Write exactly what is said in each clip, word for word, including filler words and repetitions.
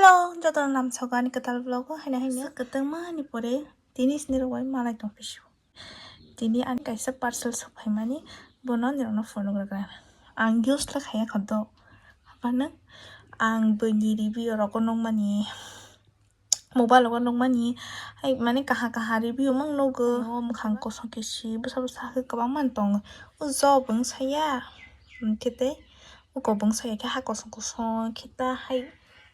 Hello, jotono lamsogo ani kwtal vlog o haino haino. Kwtangma ni pore tini sini rok bai malai tong pisu. Tini ani kaisa parcel sok phaimani bono nirokno phunuk rwkha. Ang use khlai khaya kho do. Hapano ang bwini review rogo nukmani, mobile rogo nukmani, hai mane kaha kaha review mang nugo. O mwkhang kosong kisi bwsa bwsa khe kwbangma tongo. O jo bwng saya. Hwnkhe tei uko bwng saya khe ha kosong kosong khe ta hai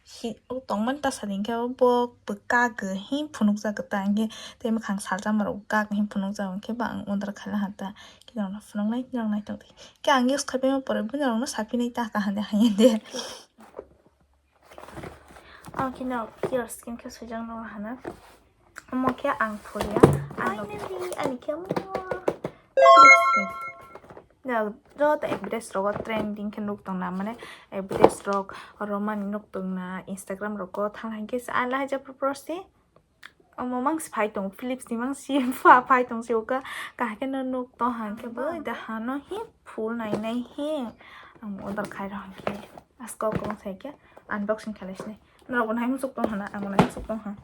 hi o tongmani ta sadi hwnkhe bo bwkak gw hi phunukjak ta hwnkhe tei mwkhang salsa rok bwkak gw hi phunukjak hwnkhe ba ang order khaina ha ta. Khe norokno phunuknai norok naitong di. Khe ang use khaipai ma pore bini norokno saphinai ta kaham de hai de. Ang khe norok pure skin khe swijak norok hana. Omo khe ang phulia. Ang finally ani khe omo. Joto advertise rogo trending khe nuk tongna, mane advertise rok romani nuk tongna, Instagram rogo thang hai khe se ala hai jabra prosti. Omo mang si phai tong, Philips ni mang si pha phai tong si uka kahai khe no nuk tong han khe bo da hano hi full nai nai hi. Ang order khai rok khe asko kong sai khe unboxing khalai sinai. Norok bo nai musuk tong hana, ang bo nai musuk tong ha.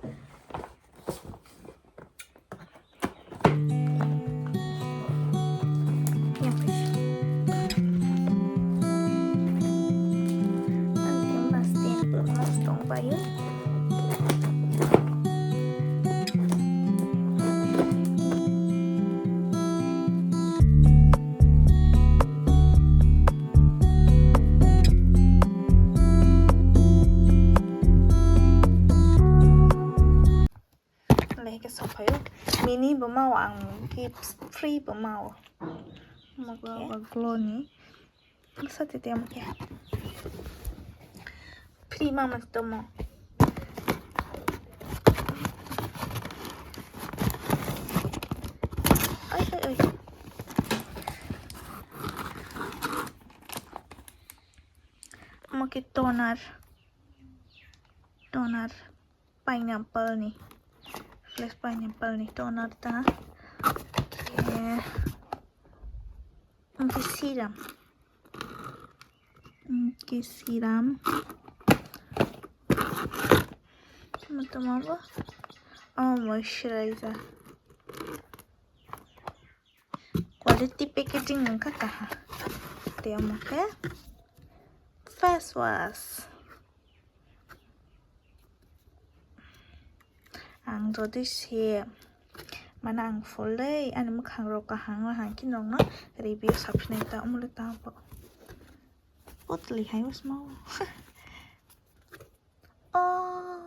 Lehke sokphaio. Mini bo mao ang gift free bo mao. Omo khe glow ni. Bwsa tete omo khe. Free mama tomo. Ai ai ai. Omo khe toner. Toner. Pineapple ni, fresh pineapple ni toner ta. Khe, hwnkhe serum. Hwnkhe serum. Tamo tamo bo. Oh, moisturizer. Quality packaging wngkha kaha. Tei omo khe face wash. Ang jodi se mane ang fully ani mwkhang rok kaham kaham khe nokno review saphinai ta omo le ta bo. Putli hai usmo. Oh.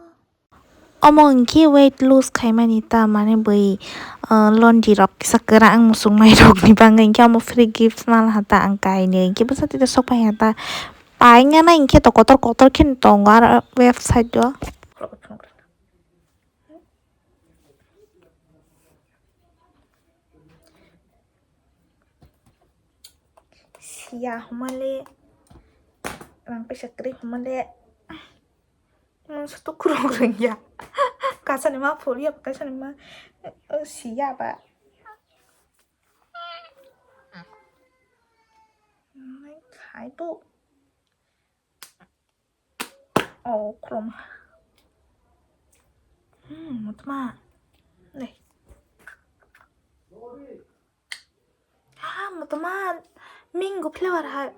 Omo hwnkhe weight lose khaimani ta, mane bui, ah, londirok kisa kwrang muchungnairokni bagwi hwnkhe omo free gift manlakha ta ang kainwi. Hwnkhe bwsa twi sok phaiya ta, painganai hwnkhe to kotor kotor kheno tongo aro website o. Siya humale, rang pesa kwrwi humale. Masa tu kurang rengya. Kasani ma phuri apa kasani ma, eh, siya ba. Khai bu. Oh, krom. Hmm, mutma. Deh. Ha, mutma. Mango flavor hai.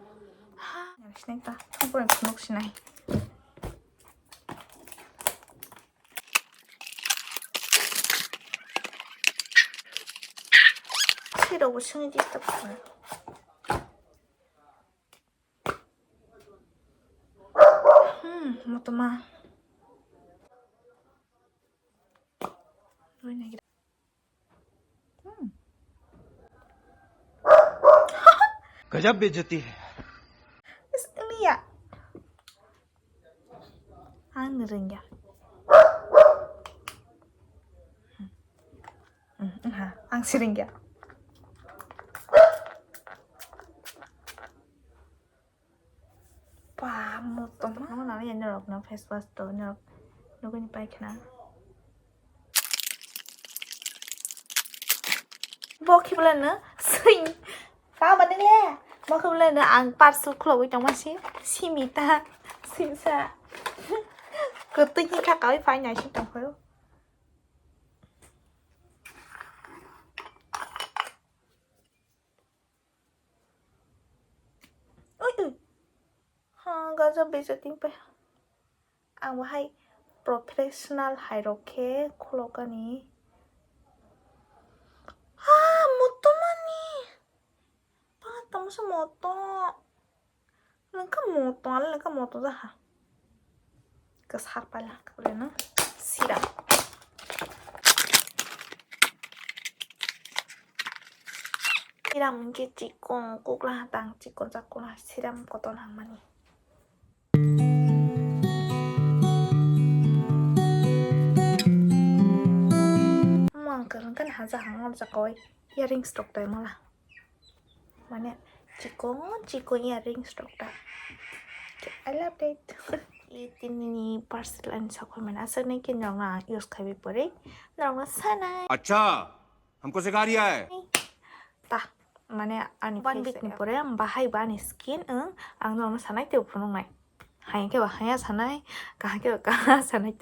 Ha, snack ta. Apa yang kena sinai? Siro bo sini di tak. Hmm, mutma. Hmm. गजब बेइज्जती है। Is ini ya? Ang nering ya. Hmm, ha, ang siring ya. Ba, mutma. Nang nang ya norok no face wash to norok nugui ni paikha na. Bo khibla no sing. Ba mani le. Bo khibla no ang parcel khulogwi tongma si. Simi ta. Singsa. Kwtwi hikha kawi phai naising tongphuru. Ui, ui. Ha, gaja beja ting pai. Ang bahai professional hai rok khe khulokani. Ha, motomani. Pa, tamo se moto. Lengka moto, ale lengka moto jaha. Kwsar pala, kwleno. Siram. Siram hwnkhe chikon, kukla hatang, chikon chakula, siram kotor hamani. Omo ang kwrwngkha ni haja hang, o jaga o earrings rok tongmala. Mane chikon chikon earrings rok ta. I love it. I tinini parcel ani sakhoi mane aswk nai khe norokno ang use khaiwi pore norokno sanai. अच्छा, हमको सिखा रिया है। Ta mane ani one week ni pore ang bahai ba ani skin ang norokno sanai tei phunuknai. Hai khe ba haya sanai, kaham khe ba kaha sanai.